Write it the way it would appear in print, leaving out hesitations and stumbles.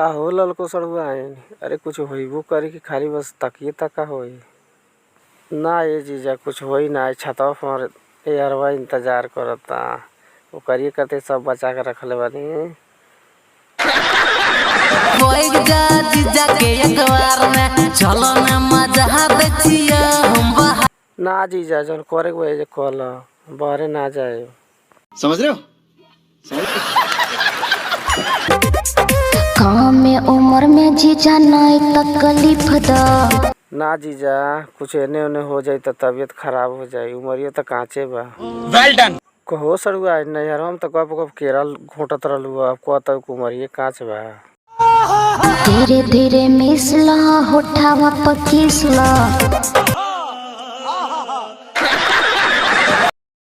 का हो ललको सड़ुआइन? अरे कुछ होइबो करी कि खाली बस तकिए तका होई? ना ये जीजा, कुछ होई ना। छतवा पर यारवा इंतजार करता, ओकरिए खातिर सब बचा के रखले बानी। जा जीजा के अखबार में चलो न मजा दै छियै हम बाहर। ना जीजा, जौन करे के बा एजे कल, बहरे ना जाए। समझ रहे हो? समझ काम में उम्र में जीजा नाई तकलीफ द। ना जीजा, कुछ एने ओने हो जाई त तबीयत खराब हो जाई, उमरियो त काचे बा। Well done. कहो सड़ुआ, नैहरवा में त गप गप केरल घोटत रहलू, अब कहत उमरिये काच बा। धीरे धीरे मिसला, होठावा पर किसला।